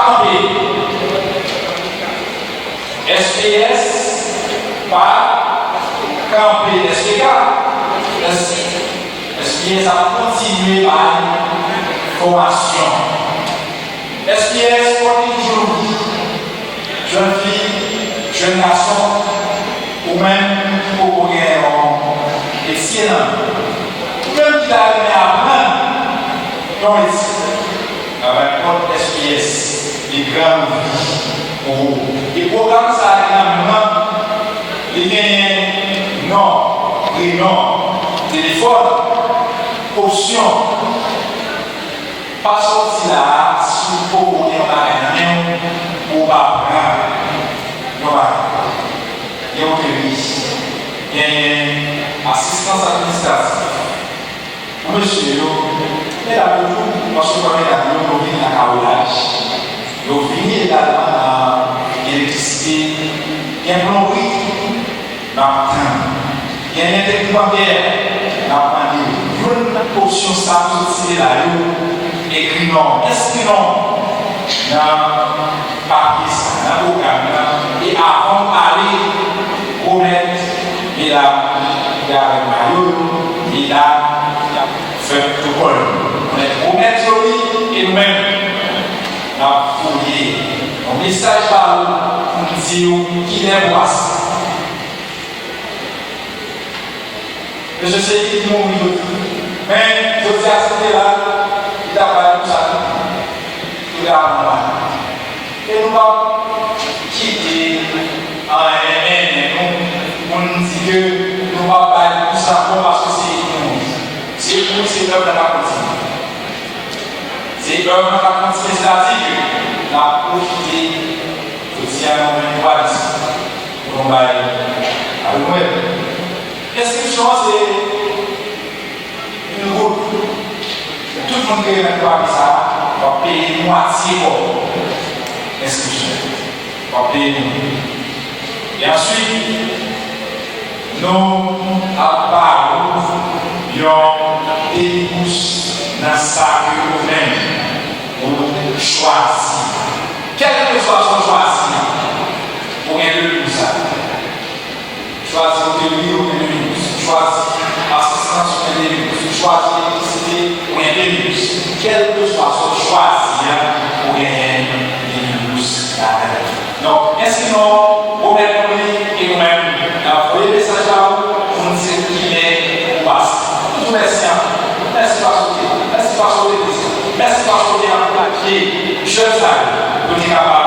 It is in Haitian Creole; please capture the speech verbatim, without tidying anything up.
Kanpe. S P S pa kanpe S P K. S-, S P S ap kontinye bay fòmasyon. S P S kote jou, jèn fi, jèn gason, ou menm ki poko gen yon metye nan men w, ou menm ki ta renmen aprann yon metye, travay kont S P S, li gran anvi pou ou. E pwogram sa a ki nan men mwen, li genyen non, prenon, telefòn, opsyon. Pa sòti la a si w poko gen yon bagay nan men w pou w pa pran yon bagay. Gen otelis, genyen asistans administratif. Pou mesye yo, medam yo tou, paske w wè medam yo, yo vini ak awotaj. Yo vini egalman nan elektrisite, gen plonbri, n ap tann. Genyen teknik bankè, n ap mande youn nan opsyon sa m sot site la yo, ekri non w, enskri non w nan papye sa, nan pwogram nan, e avan w ale, remèt medam ki avèk mayo yo, medam ki ap fè pwotokòl yo. Remèt yo li, e nou menm, n ap voye yon mesaj ba ou pou n di w kilè pou pase. Mesye, se li ki mouri jodi. Men, jodi a, si l te la, li t ap bay pou sa tou. Li t ap bay. E nou p ap kite anyen mennen nou pou n di ke nou p ap bay pou sa ankò paske se li ki mouri. Se pou se pèp la k ap kontinye. Se èv nan ka kontinye, sètadi ke n ap pwofite jodi a nou menm twa lis pou nou bay avèk nou èv. Enskripsyon an se yon goud. Tout moun ki remèt papye sa a, w ap peye mwatye kòb enskripsyon. W ap peye nou. E answit, nou ap ba ou yon demi bous nan sa ke ou menm ou chwazi. Kèlkeswa sa w chwazi, ou gen demi bous sa. Chwazi otelri, ou gen demi bous. Chwazi asistans, ou gen demi bous. Chwazi elektrisite, ou gen demi bous. Kèlkeswa sa w chwazi a, ou genyen demi bous ladan l. Donk, enskri non w, remèt nou li, e nou menm, n ap voye mesaj ba ou pou n di w kilè ou pase. Nou di w mèsi anpil. Mèsi paske w te la. Mèsi paske w te prezan. Mèsi paske w te ankouraje jèn sa yo pou yo te kapab